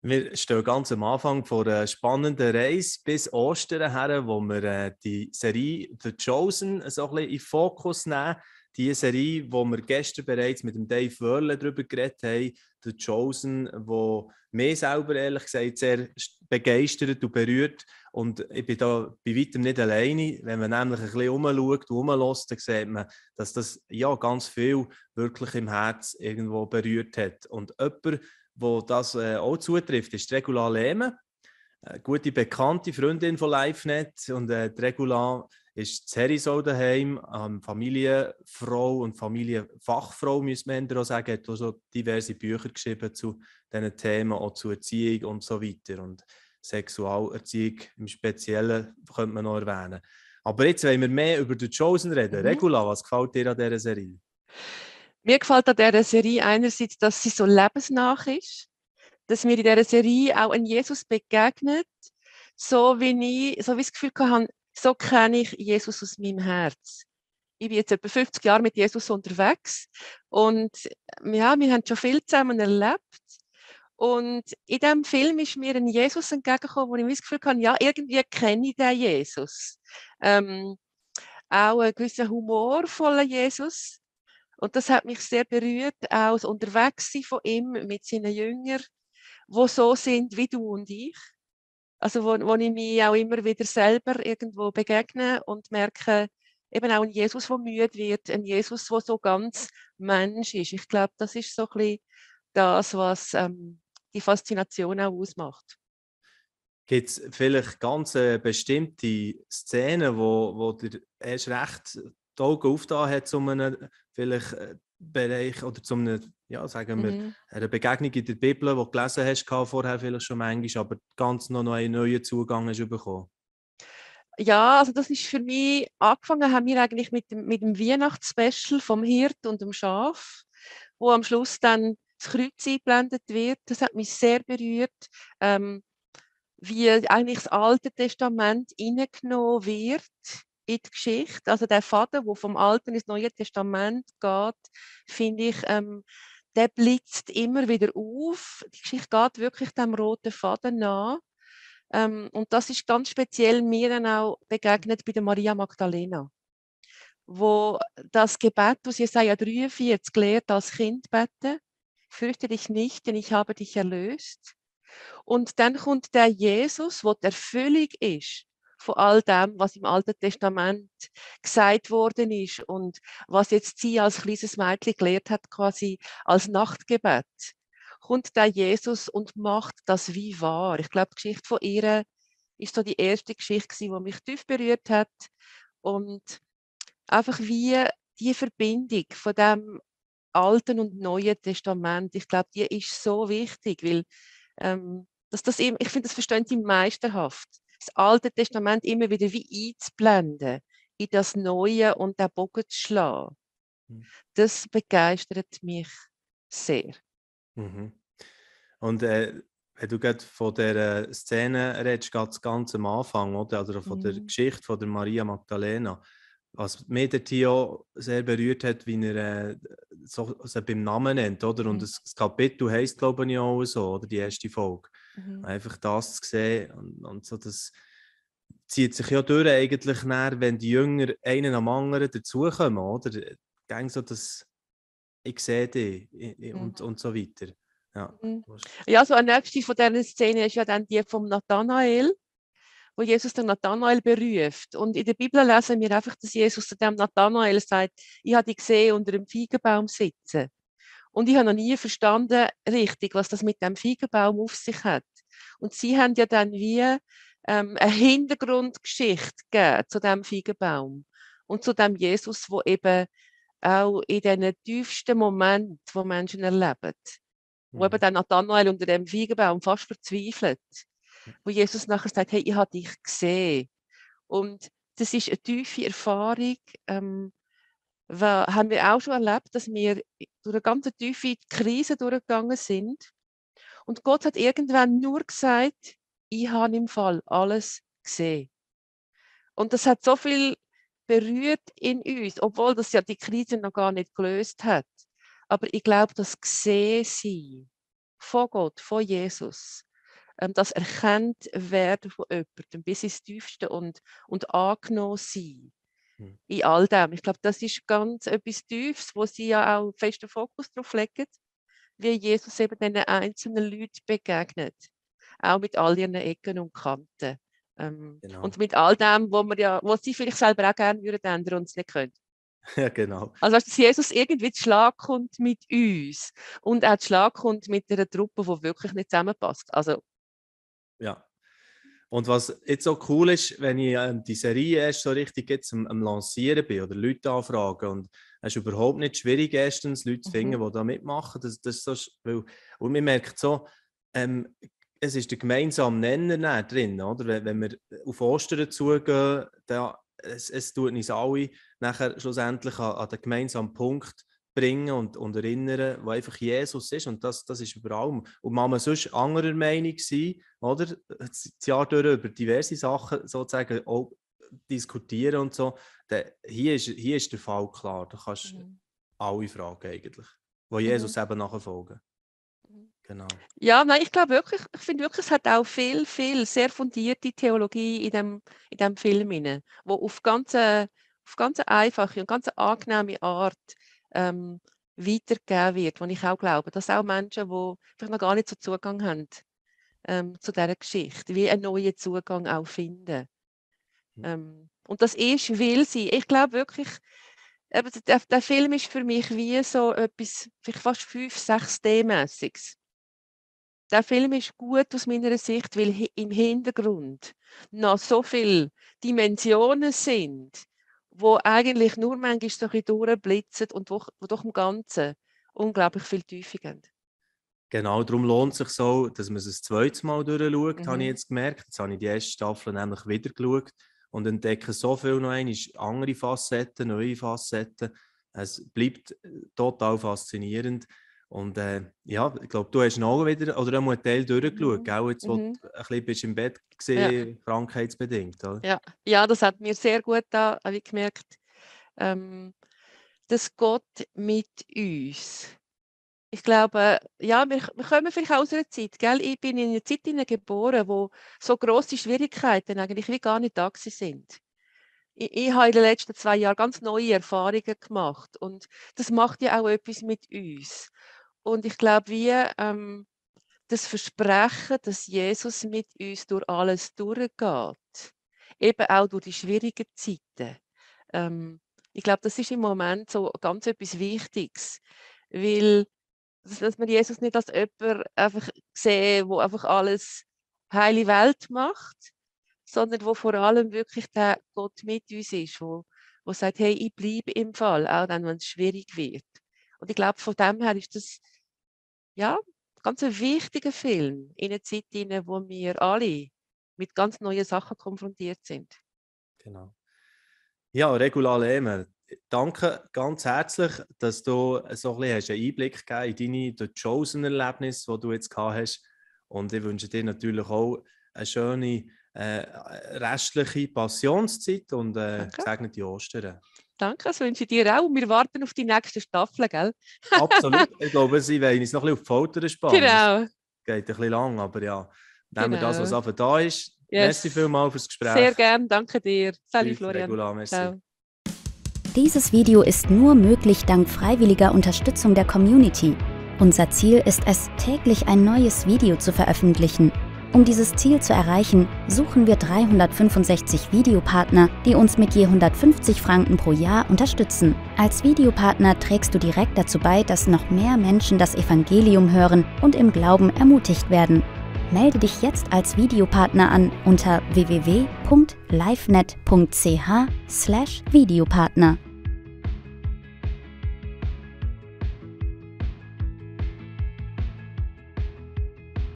Wir stehen ganz am Anfang von einer spannenden Reise bis Ostern her, wo wir die Serie «The Chosen» so ein bisschen in den Fokus nehmen. Die Serie, wo wir gestern bereits mit dem Dave Wörle darüber geredet haben, «The Chosen», wo mich selber ehrlich gesagt sehr begeistert und berührt. Und ich bin da bei weitem nicht alleine. Wenn man nämlich ein bisschen rumschaut und rumlässt, dann sieht man, dass das ja ganz viel wirklich im Herz irgendwo berührt hat. Und jemand, wo das auch zutrifft, ist Regula Lehmann, eine gute bekannte Freundin von LiveNet. Und die Regula ist in Herisau daheim, Familienfrau und Familienfachfrau, muss man auch sagen, hat auch so diverse Bücher geschrieben zu diesen Themen, auch zu Erziehung und so weiter. Und Sexualerziehung im Speziellen könnte man noch erwähnen. Aber jetzt wollen wir mehr über «The Chosen» reden. Regula, was gefällt dir an dieser Serie? Mir gefällt an dieser Serie einerseits, dass sie so lebensnah ist, dass mir in dieser Serie auch ein Jesus begegnet, so wie ich das Gefühl hatte, so kenne ich Jesus aus meinem Herz. Ich bin jetzt etwa 50 Jahre mit Jesus unterwegs und ja, wir haben schon viel zusammen erlebt. Und in diesem Film ist mir ein Jesus entgegengekommen, wo ich das Gefühl hatte, ja, irgendwie kenne ich den Jesus. Auch einen gewissen humorvollen Jesus. Und das hat mich sehr berührt, auch das Unterwegssein von ihm mit seinen Jüngern, die so sind wie du und ich. Also wo ich mich auch immer wieder selber irgendwo begegne und merke, eben auch ein Jesus, der müde wird, ein Jesus, der so ganz Mensch ist. Ich glaube, das ist so ein bisschen das, was die Faszination auch ausmacht. Gibt es vielleicht ganz bestimmte Szenen, wo dir erst recht die Augen aufgetan hat zu einem vielleicht, Bereich oder zu einem, ja, sagen wir, einer Begegnung in der Bibel, die du gelesen hast vorher vielleicht schon manchmal, aber ganz noch einen neuen Zugang hast bekommen? Ja, also das ist für mich, angefangen haben wir eigentlich mit dem Weihnachtsspecial vom Hirt und dem Schaf, wo am Schluss dann das Kreuz eingeblendet wird. Das hat mich sehr berührt, wie eigentlich das Alte Testament hineingenommen wird in die Geschichte. Also der Faden, der vom Alten ins Neue Testament geht, finde ich, der blitzt immer wieder auf. Die Geschichte geht wirklich dem roten Faden nach. Und das ist ganz speziell mir dann auch begegnet bei der Maria Magdalena, wo das Gebet aus Jesaja 43 lehrt, als Kind beten: Fürchte dich nicht, denn ich habe dich erlöst. Und dann kommt der Jesus, wo die Erfüllung ist von all dem, was im Alten Testament gesagt worden ist und was jetzt sie als kleines Mädchen gelehrt hat, quasi als Nachtgebet. Kommt der Jesus und macht das wie wahr. Ich glaube, die Geschichte von ihr ist so die erste Geschichte, die mich tief berührt hat. Und einfach wie die Verbindung von dem Alten und Neuen Testament, ich glaube, die ist so wichtig, weil ich finde, das verstehen sie meisterhaft. Das Alte Testament immer wieder wie einzublenden in das Neue und den Bogen zu schlagen. Das begeistert mich sehr. Mhm. Und wenn du gerade von dieser Szene redest, ganz am Anfang, oder? Also von der Geschichte von der Maria Magdalena, was mich dort hier auch sehr berührt hat, wie er sie beim Namen nennt, oder? Und das Kapitel heisst, glaube ich, auch so, oder? Die erste Folge. Einfach das zu sehen und so, das zieht sich ja durch eigentlich näher, wenn die Jünger einen am anderen dazukommen, oder? Gang so das «Ich sehe dich» und so weiter. Ja. Ja, so eine nächste von dieser Szene ist ja dann die vom Nathanael, wo Jesus den Nathanael beruft. Und in der Bibel lesen wir einfach, dass Jesus zu dem Nathanael sagt: Ich habe dich gesehen unter einem Feigenbaum sitzen. Und ich habe noch nie verstanden, richtig, was das mit dem Feigenbaum auf sich hat. Und sie haben ja dann wie eine Hintergrundgeschichte gegeben zu dem Feigenbaum und zu dem Jesus, wo eben auch in den tiefsten Momenten, wo Menschen erleben, wo eben der Nathanael unter dem Feigenbaum fast verzweifelt, wo Jesus nachher sagt: Hey, ich habe dich gesehen. Und das ist eine tiefe Erfahrung, haben wir auch schon erlebt, dass wir durch eine ganz tiefe Krise durchgegangen sind. Und Gott hat irgendwann nur gesagt: Ich habe im Fall alles gesehen. Und das hat so viel berührt in uns, obwohl das ja die Krise noch gar nicht gelöst hat. Aber ich glaube, das Gesehen-Sein von Gott, von Jesus, das erkannt werden von jemandem, bis ins Tiefste und angenommen sein. In all dem. Ich glaube, das ist ganz etwas Tiefes, wo sie ja auch festen Fokus darauf legen, wie Jesus eben den einzelnen Leuten begegnet. Auch mit all ihren Ecken und Kanten. Genau. Und mit all dem, wo sie vielleicht selber auch gerne würden ändern und es nicht können. Ja, genau. Also, dass Jesus irgendwie zu Schlag kommt mit uns und auch zu Schlag kommt mit einer Truppe, die wirklich nicht zusammenpasst. Also, ja. Und was jetzt so cool ist, wenn ich die Serie erst so richtig jetzt am Lancieren bin oder Leute anfragen, und es ist überhaupt nicht schwierig, erstens Leute zu finden, die da mitmachen. Das ist so, und man merkt so, es ist der gemeinsame Nenner drin, oder? Wenn wir auf Ostern zugehen, es tut uns alle nachher schlussendlich an den gemeinsamen Punkt bringen und erinnern, wo einfach Jesus ist, und das ist über allem. Und man sonst anderer Meinung sein, oder? Das Jahr durch über diverse Sachen sozusagen auch diskutieren und so. Hier ist der Fall klar. Du kannst alle fragen eigentlich, wo Jesus eben nachfolgen. Genau. Ja, nein, ich finde wirklich, es hat auch viel sehr fundierte Theologie in dem Film hinein, wo auf ganz einfache und ganz angenehme Art weitergegeben wird, wo ich auch glaube, dass auch Menschen, die vielleicht noch gar nicht so Zugang haben zu dieser Geschichte, wie einen neuen Zugang auch finden. Und das ist, weil ich glaube wirklich, der Film ist für mich wie so etwas, vielleicht fast 5-6D-mäßiges. Der Film ist gut aus meiner Sicht, weil im Hintergrund noch so viele Dimensionen sind, wo eigentlich nur manchmal so ein bisschen durchblitzen und wo doch im Ganzen unglaublich viel Tiefe geben. Genau, darum lohnt es sich so, dass man es ein zweites Mal durchschaut, habe ich jetzt gemerkt. Jetzt habe ich die erste Staffel nämlich wieder geschaut und entdecke so viel noch einmal andere Facetten, neue Facetten. Es bleibt total faszinierend. Und ja, ich glaube, du hast noch wieder oder einen Teil durchgeschaut, auch jetzt, wo du ein bisschen bist im Bett gesehen, krankheitsbedingt, oder? Ja, das hat mir sehr gut da, habe ich gemerkt, dass Gott mit uns. Ich glaube, ja, wir kommen vielleicht aus einer Zeit, gell? Ich bin in einer Zeit geboren, wo so grosse Schwierigkeiten eigentlich wie gar nicht da sind. Ich habe in den letzten 2 Jahren ganz neue Erfahrungen gemacht und das macht ja auch etwas mit uns. Und ich glaube, das Versprechen, dass Jesus mit uns durch alles durchgeht, eben auch durch die schwierigen Zeiten. Ich glaube, das ist im Moment so ganz etwas Wichtiges, weil dass man Jesus nicht als jemand einfach sehen, wo einfach alles heile Welt macht, sondern wo vor allem wirklich der Gott mit uns ist, wo sagt, hey, ich bleibe im Fall, auch dann, wenn es schwierig wird. Und ich glaube, von dem her ist das ja ganz ein wichtiger Film in einer Zeit, wo wir alle mit ganz neuen Sachen konfrontiert sind. Genau. Ja, Regula Lehmer, danke ganz herzlich, dass du so ein bisschen einen Einblick gegeben in deine The Chosen-Erlebnisse, die du jetzt gehabt hast. Und ich wünsche dir natürlich auch eine schöne restliche Passionszeit und gesegnete Ostern. Danke, das wünsche ich dir auch. Wir warten auf die nächste Staffel, gell? Absolut. Ich glaube, sie wollen uns noch ein bisschen auf die Folter spannen. Genau. Das geht ein bisschen lang, aber ja, nehmen wir das, was einfach da ist. Yes. Merci vielmals fürs Gespräch. Sehr gerne, danke dir. Salut, Florian. Regula, merci. Ciao. Dieses Video ist nur möglich dank freiwilliger Unterstützung der Community. Unser Ziel ist es, täglich ein neues Video zu veröffentlichen. Um dieses Ziel zu erreichen, suchen wir 365 Videopartner, die uns mit je 150 Franken pro Jahr unterstützen. Als Videopartner trägst du direkt dazu bei, dass noch mehr Menschen das Evangelium hören und im Glauben ermutigt werden. Melde dich jetzt als Videopartner an unter www.livenet.ch/Videopartner.